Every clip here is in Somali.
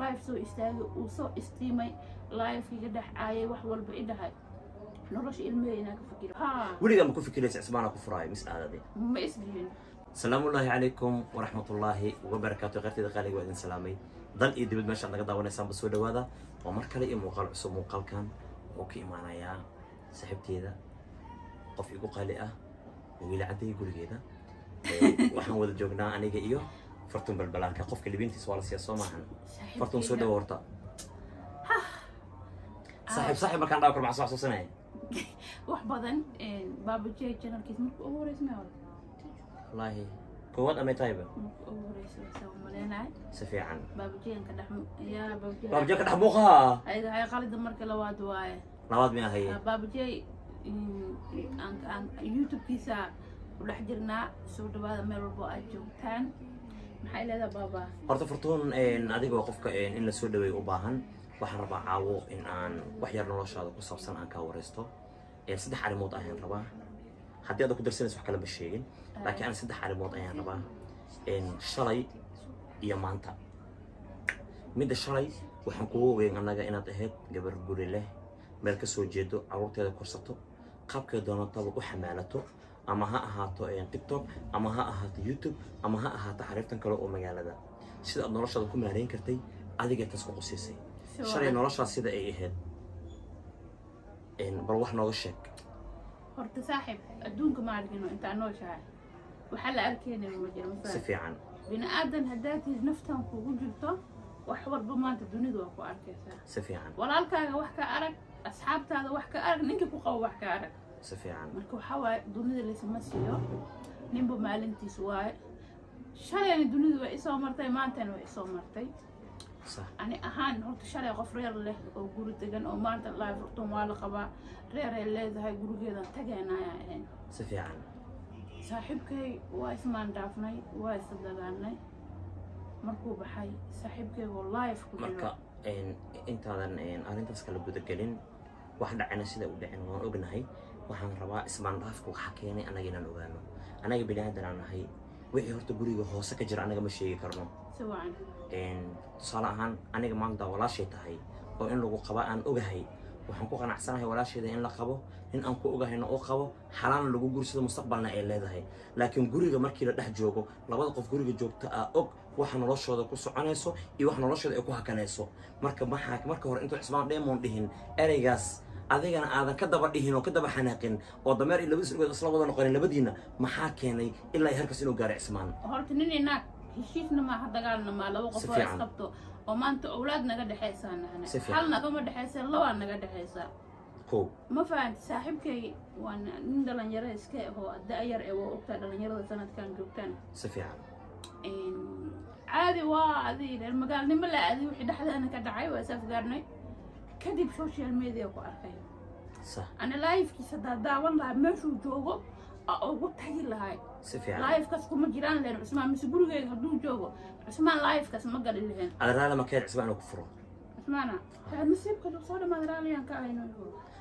Live soo istaagay, uu soo istiimay, live iga dhex caayay, wax walba i dhahay, nolosha ilmahey inaa ka fikiro ha. Weligaa ma ku fikiraysa Cismaanaa ku furaayo mis aadade? Ma isdhihin. Salaamullaahi calaykum waraxmatullaahi wabarakaatu. Kheyrtayda qaaliga, waa idin salaamay dal iyo dibad meeshaad naga daawanaysaanba. Soo dhawaada, waa mar kale iyo muuqaal cusub. Muuqaalkan wuxuu ka imaanayaa saaxiibteeda, qof igu qaali ah oo wiila cadday gurigeeda. Waxaan wada joognaa aniga iyo Fartuun Balbalaarka. Qofka libintiisa waa la siiya, soo maahan? Fartuun, soo dhawo. Horta saaxiib, saaxiib markaan dhawa karo, maxaa soo xasuusanaya? Wax badan. Baabajey channelkiis marka ugu horeysa ma hore? Wallaahi koowaad amay tahayba. Marka ugu horeysa saa umaleynahay. Si fiican. Baabajeyan ka dhex yaa baabajey. Baabajey ka dhex muuqaha. Ayada hay qalida marka labaad waaye. Labaad mi ahaye? Baabajey aan YouTube-kiisa ku dhex jirnaa. Soo dhawaada meel walbo aad joogtaan. Maxay leedahay, baaba? Horta Fartuun, adiga waa qofka in la soo dhaweeyo u baahan. Waxaan rabaa caawo in aan wax yar noloshaada ku saabsan aan kaa wareysto. Saddex arrimood ayaan rabaa. Haddii aad ku darsanayso wax kale ma sheegin, laakiin aan saddex arrimood ayaan rabaa: shalay iyo maanta. Midda shalay, waxaan kugu ogeyn annaga inaad ahayd gabar guri leh, meel ka soo jeedo, carruurteeda korsato, qaabkay doonataba u xamaalato, ama ha ahaato TikTok, ama ha ahaato YouTube, ama ha ahaato xariiftan kale oo magaalada. Sida aad noloshaada ku maareyn kartay adiga taas ku qusiisay. Shalay noloshaas sida ay ahayd, bal wax nooga sheeg. Horta saaxiib, adduunka ma argino intaa nooshahay waxaa la arkeenaya ma jiro. Si mafahant fiican. Bini aadan haddaad tiid, naftan kugu jirto, wax walba maanta dunida waa ku arkaysaa. Si fiican. Walaalkaaga wax ka arag, asxaabtaada wax ka arag, ninka ku qabo wax ka arag. Si fiican. Marka waxaa waaye, dunida laysma siiyo, ninba maalintiis waaye. Shalayna dunidu way isoo martay, maantana way isoo martay. Ani ahaan horta shalay qof reer leh oo guri degan oo maanta lahay Furtuun waa la qabaa, reeray leedahay, gurigeedan tageena ayaan ahayn. Si fiican. Saaxiibkay waa ismaan dhaafnay, waa isla dagaalnay. Markuu baxay saaxiibkaygoo live ku jiro. Marka intaadan arrintaas kala gudagelin, wax dhacina sida u dhicin waan ognahay. Waxaan rabaa ismaandhaafka waxa keenay annaga inaan ogaano. Annaga bini aadan aan nahay, wixii horta guriga hoose ka jira annaga ma sheegi karno. Si wacan. Tusaale ahaan, aniga maanta walaashay tahay oo in lagu qaba aan ogahay, waxaan ku qanacsanahay walaasheeda in la qabo, nin aan ku ogahayna oo qabo, xalaalna lagu guursado, mustaqbalna ay leedahay. Laakiin guriga markii la dhex joogo, labada qof guriga joogta aa og waxa noloshooda ku soconayso iyo wax noloshooda ay ku hakanayso. Marka maxaa marka hore intuu Cismaan Dheemoon dhihin ereygaas, adigana aadan ka daba dhihin oo ka daba xanaaqin oo dameer iyo labadiis lugood isla wada noqonin labadiina, maxaa keenay ilaa herkaas inuu gaaro Cismaan? Horta nin iyo naag heshiisna maaha, dagaalna maa. Laba qof Si oo fiican. isqabto oo maanta owlaad naga dhexaysaa nahne. Si fiican. Hal nagama dhexaysa, labaa naga dhexaysa. Kow. Ma fahanti? Saaxiibkay waa nin dhalinyaro iska ahoo da-yar ee waa ogtaa dhalinyarada sanadkan joogtaan. Si fiican. Caadi waa adi reer magaalnimo la aaday. Wixii dhexdeena ka dhacay waa is afgaarnay kadib, social media ku arkay. Ani livekiisa hadaa daawan lahaa, meeshuu joogo aa ugu tagi lahay. Si fiican. Livekaas kuma jiraan lahayn Cusmaan, mise gurigeyga hadduu joogo Cusmaan livekaas ma gali lahayn. Ada raali ma kahed Cismaan inuu ku furo? Cusmaana nasiibka soo dhamaad, raaliyaan ka ahayno.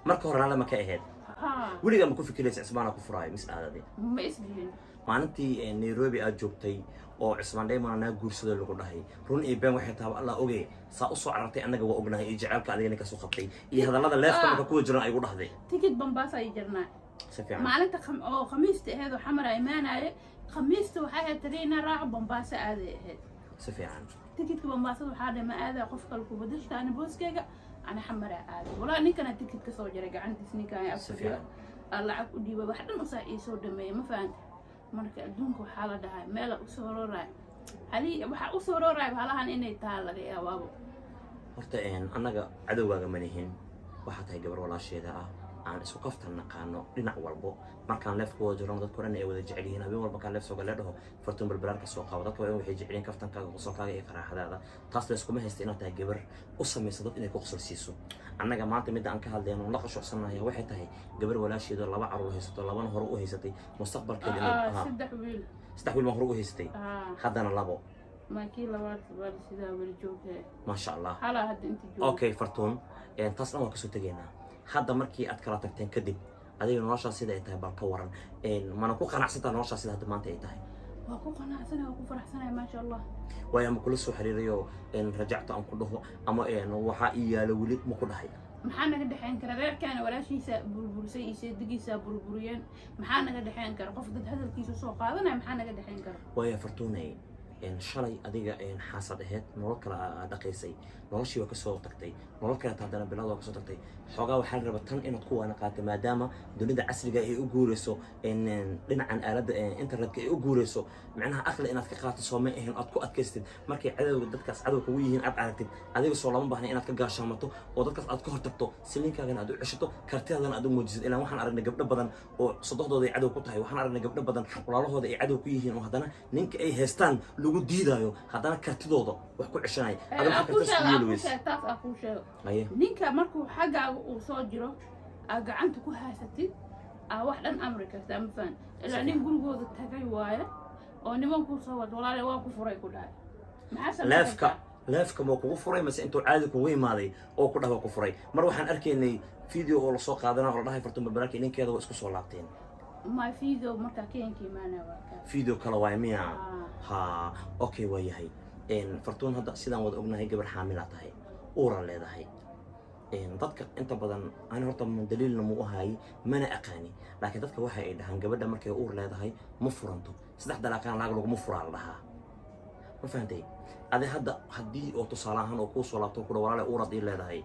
Marka hore raali ma ka ahayd? Ha. Weligaa ma ku fikiraysa Cismaana ku furaayo mis aadade? Ma isdhihin. Maalintii Nairobi aad joogtay oo Cismaan Dheymana naa guursado lagu dhahay, run iyo been waxay taaba Allah oge, saa usoo carartay annaga waa ognahay, iyo jaceylka adiga ninkaas u qabtay iyo hadallada leefka marka kuwa jiran ay igu dhahday. Tikid Bambaasa ay jirnaa. Si fiican. Maalinta oo khamiista ahayd oo Xamar imaanaye, khamiista waxay ahayd tariina raaco, Bambaaso aaday ahayd. Si fiican. Tikidka Bambaasada waxaa dhe ma aadaa, qof kale ku badashta, ani booskeyga ani Xamaraa aaday. Walaa ninkana tikid ka soo jaray gacantiis, ninkaan Si afkadiyo fiican. Aa lacag u dhiibay, wax dhan usaa ii soo dhameeyay. Ma fahanta? Marka adduunka waxaa la dhahay meela usoo rooraay hali, waxaa usoo rooraay halahan inay taha laga yaabaabo. Horta annaga cadowgaaga ma nihin. Waxaa tahay gabar walaasheeda ah aan isku kaftan naqaano dhinac walbo. Markaan live ku wada jirno, dadku dhan ay wada jecel yihiin. Habeen walba kaan live soo galee dhaho "Fartuun Balbalaarka soo qabo", dadka waa waxay jecel yihiin kaftankaaga, qosolkaaga iyo qaraaxadaada. Taas layskuma haysta inaad tahay gabar u samaysa dad inay ku qosol siiso. Annaga maanta midda aan ka hadlayno la qashucsanahay waxay tahay gabar walaasheedo laba caruur haysato, labana hore u haysatay, mustaqbalkeeda Saddex wiil. Saddex wiil baan hore u haysatay. Haddana labo. Maakii labaad baa sidaa weli joogee. Maasha Allah. Halaa hadda inta joogo. Okay Fartuun, taas dhan waa kasoo tegaynaa. Hadda markii aad kala tagteen kadib, adiga noloshaas sida ay tahay bal ka waran. Mana ku qanacsantaa noloshaas sida hadda maanta ay tahay? Waa ku qanacsanay, waa ku faraxsanay, maasha Allah. Waayo, ama kula soo xiriirayo rajacto aan ku dhaho ama waxaa ii yaalo weli ma ku dhahay? Maxaa naga dhexeyn kara? Reerkaana walaashiisa burburisay iyo seedigiisa burburiyeen. Maxaa naga dhexeyn kara? Qof dad hadalkiisa soo qaadanaya, maxaa naga dhexeyn kara? Waayo Fartuunay, shalay adiga xaasad ahayd, nolol kale aa dhaqaysay, noloshii waa kasoo tagtay, nolol kaleeta haddana bilad waa kasoo tagtay. Xoogaa waxaa la rabaa tan inaad ku waana qaato, maadaama dunida casriga ay u guureyso dhinacan aaladda internetka ay u guureyso. Macnaha aqli inaad ka qaato sooma ahayn, aad ku adkaystid markay cadowga, dadkaas cadow kugu yihiin aad aragtid. Adiga soo lama baahna inaad ka gaashaamato oo dadkaas aad ka hortagto, siliinkaagana aad u ceshato, kartidaadana aad u muujisid. Ilaan waxaan aragnay gabdho badan oo sodohdooda ay cadow ku tahay, waxaan aragnay gabdho badan walaalahooda ay cadow ku yihiin, oo haddana ninka ay haystaan lagu diidaayo, haddana kartidooda wax ku ceshanaya. Adiga maxaa kartidaas ku yeeli weyse? Taas aa kuu sheego. Haye. Ninka markuu xaggaaga uu soo jiro, aa gacanta ku haysatid, aa wax dhan amri kartaa, ma fahan? Ilaa nin gurigooda tagay waaye oo nimankuu soo wad, "Walaale, waa ku furay," ku dhahay, maxaa samayn leefka kartaa? Leefka ma kugu furay mase intuu caadi kugu imaaday oo ku dhah waa ku furay? Mar waxaan arkaynay video oo lasoo qaadana oo la dhahay Fartuun Balbalaarka ninkeeda waa isku soo laabteen. My video markaa Kenyanka imaanaya waa kaa. Video kale waay miya? Ah. Ha, okay, waa yahay. Fartuun, hadda sidaan wada ognahay gabar xaamila tahay, uura leedahay. Dadka inta badan ani horta daliilna mu ahaay, mana aqaani, laakiin dadka waxa ay dhahaan gabadha markay uur leedahay ma furanto, 3 dalaaqaan laag laguma furaa la dhahaa. Ma fahantay? Adi hadda haddii oo tusaale ahaan oo kuu soo laabto kudha, "Walaale, uurad ii leedahay,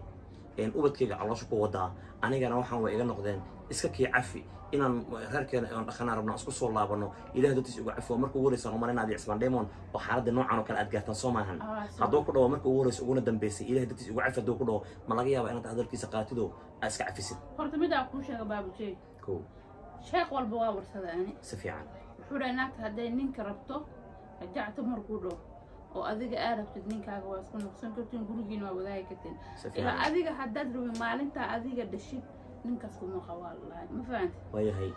ubadkayga caloosha ku wadaa, anigana waxaan way iga noqdeen, iska kii cafi, inaan reerkeena aan dhaqanaa rabno, isku soo laabano, Ilaah dartiis igu cafi," waa marka ugu horeysa aan inaad Cismaan Demon oo xaaladda noocan oo kale aad gaartaan, soo maahan? Ah, Hadduu ku dhawo marka ugu horeysa uguna dambeysay, "Ilaah dartiis igu cafi," hadduu ku dhawo, ma laga yaaba inaad hadalkiisa qaatido, aad iska cafisid? Horta midaa kuu sheega, Baabujey. Kow. Sheekh walba waa warsada ani. Si fiican. Wuxuu dhahay, naagta hadday ninka rabto, rajacto markuu dhaho oo adiga aa rabtid ninkaaga, waa isku noqsan kartiin, gurigiina waa wadaagi kartiin. Si Ilaa fiican. adiga haddaad rabin, maalintaa adiga dhashid ninkaas kuma qabaa lahay, ma fahanti? Waayahay,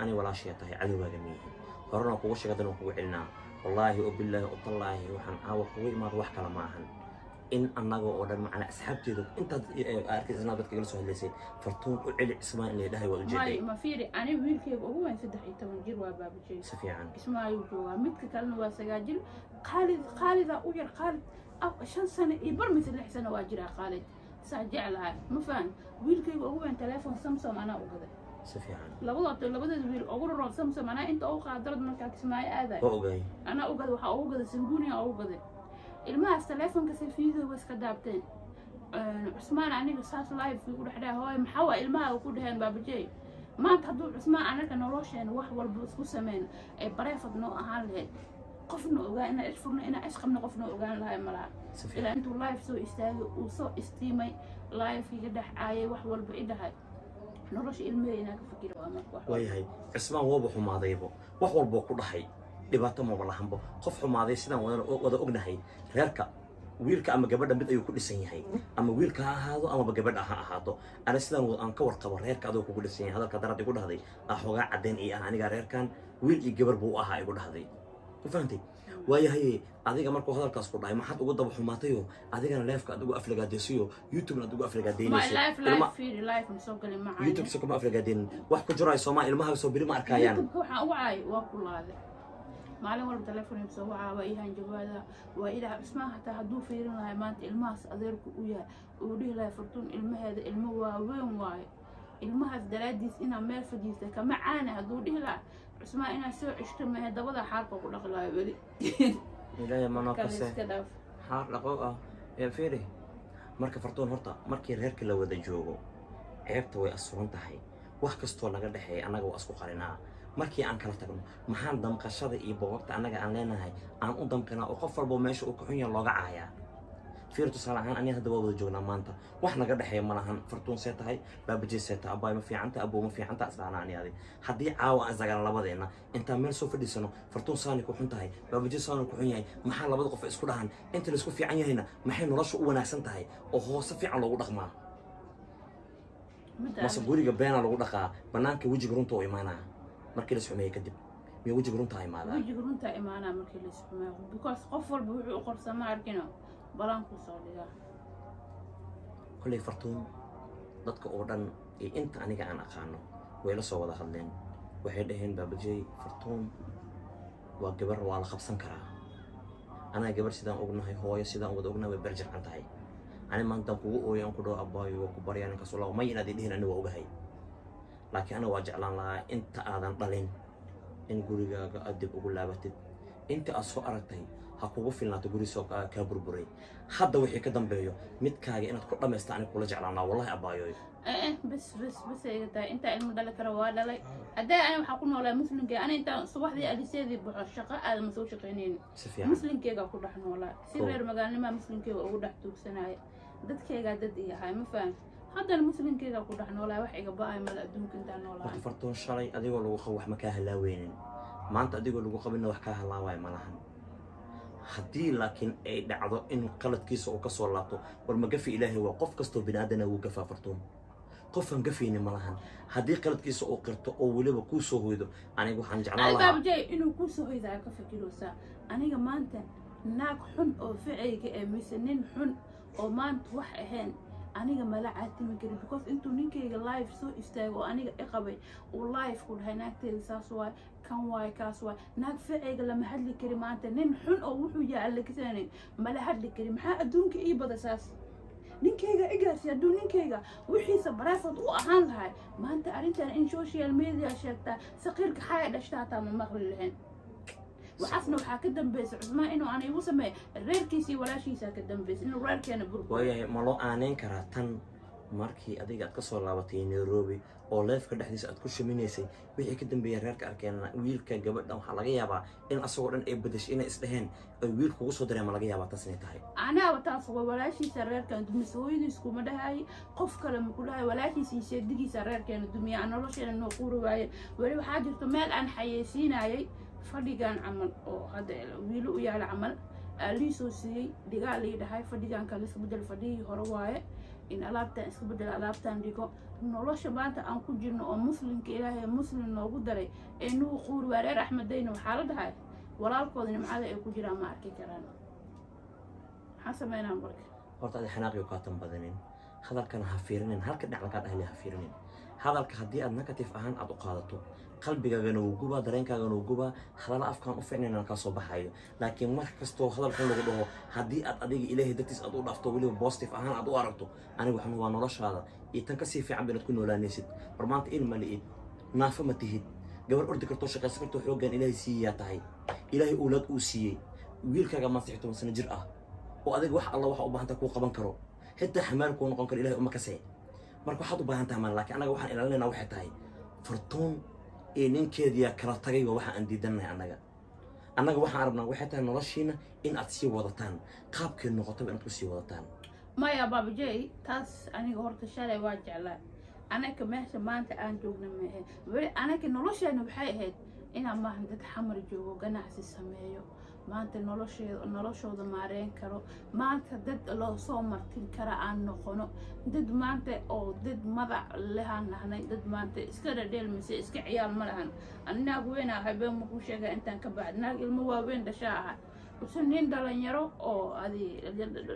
ani walaashaya tahay, cadowgaaga miyihin. Horena kugu sheegay, haddana waan kugu celinaa. Wallaahi oo bilaahi oo tallaahi, waxaan caawa kugu imaado wax kale ma ahan in annaga oo dhan macnaa asxaabteedu intaad arkaysa inaad dadka igala soo hadlaysay, "Fartuun u celi Cismaan," in la dhahay waad ujeeday. May, ma fiiri, ani wiilkayga ugu weyn 13 jir waa, Baabujey. Si fiican. Kismaayuu joogaa, midka kalena waa 9 jir. Khaalid, Khaalidaa u yar. Khaalid 5 sano iyo bar mise 6 sano waa jiraa Khaalid. Saa jeclahay, ma fahan? Wiilkayga ugu weyn telephone Samsung anaa u gaday. Si fiican. Labadeeda wiil ugu roroon Samsung anaa inta ugu qaadarad markaa Kismaayo aaday. Waa ogaay. Anaa u gaday, waxaa ugu gaday sanguuniya ugu gaday. Ilmahaas telefonka si video iska daabteen. Cusmaan aniga saas live igu dhex dhahay, "Hooy, maxaa waa ilmaha ku dheheen?" Baabajey, maanta hadduu Cusmaan anaga nolosheena wax walba isku sameyn ay bareefad noo ahaan lahayd, qofna ogaa inaa isfurno, inaa isqabno, qofna ogaan lahay malaha. Si Ilaa fiican. intuu live soo istaagay, uu soo istiimay, live iga dhex caayay, wax walba i dhahay, nolosha ilmahey inaa ka fikira waa marka wax walba. Waayahay, Cismaan waaba xumaadaybo, wax walboo ku dhahay dhibaato maba lahanbo. Qof xumaaday sidaan wada ognahay, reerka wiilka ama gabadha mid ayuu ku dhisan yahay, ama wiilka ha ahaado amaba gabadha ha ahaato. Ana sidaan aan ka warqabo, reerka adoo kugu dhisan yahay, hadalka daraad igu dhahday ah xoogaa caddeyn ii ah, anigaa reerkan wiil iyo gabar buu u ahaa igu dhahday. Ma fahantay? Waayahay, adiga markuu hadalkaas ku dhahay, maxaad ugu daba xumaatayo adigana leefka aad ugu aflagaadeysayo, YouTube-na aad ugu Ma aflagaadeynayso? Live live fiiri, live ma soo galin macaan. YouTube se kuma aflagaadeynin, wax ku jirayo soomaa, ilmaha soo beri ma arkayaan. YouTube-ka waxaan ugu caayay waa ku laaday. Maalin walba telefoon soo wacaa, waa ihaan jawaada, waa ilaah. Cusmaan hataa hadduu fiirin lahay maanta ilmahaas adeerku u yahay, uu dhihi lahay, "Fartuun ilmaheeda ilmo waaweyn waaye, ilmahaas daraadiis inaa meel fadhiista kama caana," hadduu dhihi lahaa Cusmaan, inaa soo ceshto mahe, dabada xaarka ku dhaqi lahay weli. Ilaahay manoo Kale kase. Iska dhaaf. Xaar dhaqo ah ee fiiri. Marka Fartuun, horta markii reerka la wada joogo ceebta way asuran tahay, wax kastoo naga dhexeeya annaga waa isku qarinaa. Markii aan kala tagno, maxaan damqashada iyo bogagta annaga aan leenahay aan u damqinaa oo qof walbo meesha uu ka xun yahay looga caayaa? Fiir, tusaale ahaan aniga hadda waa wada joognaa maanta, wax naga dhexeeya ma lahan. "Fartuun see tahay? Baabajey see tahay? Abaay ma fiicanta? Abow ma fiicanta?" Isdhahnaa ani adi. Haddii caawa aan isdagaala labadeenna, intaan meel soo fadhiisano, "Fartuun saani ku xun tahay, Baabajey saani ku xun yahay," maxaa labada qof isku dhahan? Inta laisku fiican yahayna maxay nolosha u wanaagsan tahay oo hoose fiican loogu dhaqmaa? Midda Mase guriga beenaa lagu dhaqaa, banaanka wejiga runta u imaanaa markii la isxumeeye kadib? Miya wejiga runta imaadaa? Wejiga runtaa imaanaa markii la isxumeeyo, because qof walba wuxuu u qorsama arkino balaankuu soo dhigaa. Kolley Fartuun, dadka oo dhan iyo inta aniga aan aqaano way la soo wada hadleen, waxay dhaheen, "Baabajey, Fartuun Waa gabar, waa la qabsan karaa. Anaga gabar sidaan ognahay, hooyo sidaan wada ognahay, way berjircan tahay. Ani maantaan kugu ooyo, aan ku dhaho abaayo, waa ku baryaa ninkaas laa may inaad dhihin, ani waa ogahay. Laakiin aniga waa jeclaan lahaa inta aadan dhalin in gurigaaga aad dib ugu laabatid. Inta aad soo aragtay ha kugu filnaato. Guri soo kaa burburay, hadda wixii ka dambeeyo midkaaga inaad ku dhammaysta aniga kula jeclaan lahaa, wallahi abaayoy. Eh, bas bas bas ay iga tahay. Intaa ilmo dhali kara waa dhalay. Haddii ani waxaa ku noolaa muslimkee, ani intaan subaxdii aliseedii baxo, shaqo aadama soo shaqaynaynin. Si fiican. Muslimkeega ku dhex noolaa si Cool. reer magaalnimaa muslimkeega ugu dhex tuugsanaya, dadkeegaa dad ii ahay, ma fahamti? Haddana muslimkeega ku dhex noolaa, wax iga ba-ay mala adduunka intaan noolahay. Horta Fartoon, shalay adigoo lagu qabo wax ma kaa halaaweynin, maanta adigoo lagu qabinna wax kaa halaawaya ma lahan. Haddii laakiin ay dhacdo in qaladkiisa uu kasoo laabto, war ma gafi? Ilaahay waa qof kastoo bini aadana wuu gafaa, Fartoon. Qofaan gafayni ma lahan. Haddii qaladkiisa uu qirto oo weliba kuu soo hoydo, aniga waxaan jeclaan Ani lahaa. Baabajay, inuu kusoo hoydaa ka fikiroosaa. Aniga maanta naag xun oo ficayga ee mise nin xun oo maanta wax ahayn aniga mala caatimi karin, because intuu ninkayga live soo istaago oo aniga i qabay uu live ku dhahay naagteeda saas waay, kan waay, kaas waay, naag ficayga lama hadli kari. Maanta nin xun oo wuxuu yahay alla kasaanin mala hadli kari. Maxaa adduunka ii bada saas? Ninkayga igaasi hadduu ninkayga wixiisa private u ahaan lahay, maanta arrintan in social media sheegtaa saqiirka xaya dhashta hataa ma maqli lahayn. Waxaasna waxaa ka dambeysay Cusmaan inuu aan igu sameey reerkiisii, walaashiisaa ka dambeysay inuu reerkeena burburo. Waayahay, ma loo aaneyn karaa tan markii adiga aad kasoo laabatay Nairobi oo live-ka dhexdiisa aad ku shaminaysay, wixii ka dambeeya reerka arkeen wiilka gabadha, waxaa laga yaabaa in asagoo dhan ay bedeshay, inay isdheheen ay wiil kugu soo direen? Ma laga yaabaa taas inay tahay? Anaaba taas waa walaashiisa reerkan dumise. Hooyadiis kuma dhahay, qof kale ma ku dhahay. Walaashiisa iyo seedigiisa reerkeena dumiya, aan nolosheena noo quuri waaye. Weli waxaa jirto meel aan xayeysiinayay fadhigan camal oo hadda wiilo u yaala camal aa lii soo siiyey, dhigaa lii dhahay fadhigan kale iska bedel, fadhigii hore waaye, in alaabtan iska bedel, alaabtan dhigo. Nolosha maanta aan ku jirno oo muslimka Ilaahay muslim noogu daray ee nuu quuri waa reer Axmedayna. Waxaa la dhahay walaalkooda nimcada ay ku jiraan ma arki karaan. Maxaa sameynaa marka? Horta adi xanaaqiyo kaatan badanin, hadalkana ha fiirinin, halka dhinac lagaa dhahli ha fiirinin. Hadalka haddii aad negative ahaan aad u qaadato, qalbigaagana wuu gubaa, dareenkaagana wuu gubaa, hadalla afkaan u fiicnayna kaa soo baxayo. Laakiin mar kastoo hadal xun lagu dhaho, haddii aad adiga Ilaahay dartiis aad u dhaafto, weliba positive ahaan aad u aragto, aniga waxaan waa noloshaada iyo tan kasii fiican ba inaad ku noolaanaysid. War maanta ilma li'id, naafo ma tihid, gabar ordi kartoo, shaqaysan kartoo, xooggan Ilaahay siiyayaa tahay. Ilaahay owlaad uu siiyey, wiilkaaga maa 16 sano jir ah oo adiga wax alla waxa u baahan tahay kuu qaban karo, xitaa xamaal kuu noqon karo, Ilahay uma kasee. Marka waxaad u baahan tahay maan. Laakiin annaga waxaan ilaalinaynaa waxay tahay Fartuun iyo ninkeediyaa kala tagay. Waa waxa aan diidannahay annaga. Annaga waxaan rabnaa waxay tahay noloshiina in aad sii wadataan, qaabkay noqotaba inaad ku sii wadataan. Maya baabajey, taas aniga horta shalay waa jeclaa. Anaka meesha maanta aan joogna maahe weli. Anaka nolosheena waxay ahayd inaan maahan dad Xamar joogo, ganacsi sameeyo, maanta nolosheeda noloshooda maareyn karo, maanta dad loo soo martin kara aan noqono, dad maanta oo dad madac lehaan nahnay, dad maanta iska dhadheel mise iska ciyaal ma lahan. Ani naag weyn ahay, been makuu sheega. Intaan ka bacd naag ilmo waaweyn dhashaa ahay, use nin dhalinyaro oo adi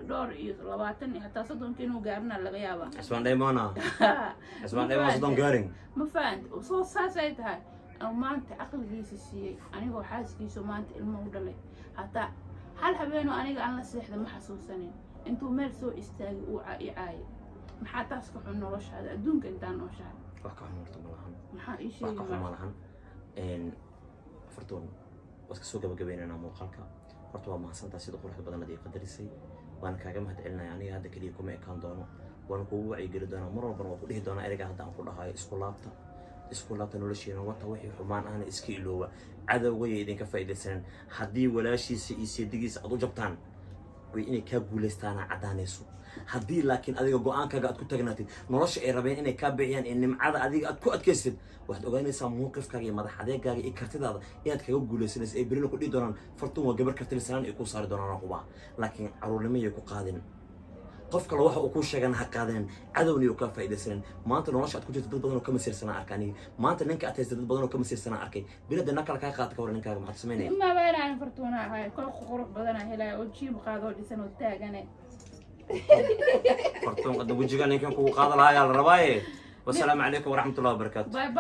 dhowr iyo labaatan iyo hataa 30-ka inuu gaarina laga yaabaa. Cismaan Dhaymona, Cismaan Dhaymona 30 gaarin. Ma fahant? Soo saasay tahay oo maanta caqligiisa siiyey anigoo xaaskiisu maanta ilmo u dhalay. Hataa hal habeenoo aniga aan la seexda ma xasuusanin intuu meel soo istaagay uu i caayay. Maxaa taas ka xun noloshaada adduunka intaan nooshahay? Wax ka xun horta ma lahan. Maxaa ii Wax sheegi ka xun ma marka? lahan. Fartuun, waa iska soo gabagabaynaynaa muuqaalka. Horta waa mahadsantaa sida quruxda badan aad ii qadarisay, waana kaaga mahad celinaya. Aniga hadda keliya kuma ekaan doono, waana kugu wacyigeli doonaa mar walbana, waa ku dhihi doonaa ereyga hadda aan ku dhahayo: isku laabta, isku laabta, noloshiina wata, wixii xumaan ahna iska ilooba. Cadowgaya idinka faa'iidaysanan. Haddii walaashiisa iyo seedigiisa aad u jabtaan, way inay kaa guulaystaana caddaanayso. Haddii laakiin adiga go-aankaaga aad ku tagnaatid, nolosha ay rabeen inay kaa bixiyaan ee nimcada adiga aad ku adkaysatid, waxaad ogaanaysaa mowqifkaaga iyo madax adeegaaga iyo kartidaada inaad kaga guulaysanayso, ay berina ku dhihi doonaan Fartuun waa gabar kartilisanaan ay kuu saari doonaan qubaa. Laakiin caruurnimo yay ku qaadin, qof kale waxa uu kuu sheegana ha qaadanin, cadowna yuu kaa faa'iidaysanin. Maanta nolosha aad ku jirto dad badan oo ka masiirsanaa arkay. Aniga maanta ninka aad haysta dad badan oo ka masiirsanaa arkay. Bilada na kale kaa qaata, ka hor ninkaaga maxaad samaynaya? Maba inaan Fartuuna ahay kol qurux badanaa helaya oo jiib qaadoo dhisan oo taagane. Fartuun, qadda wejiga ninkan kugu qaada lahaa ayaa la rabaaye. Wasalaamu calaykum waraxmatullahi wabarakaatu. Bye bye.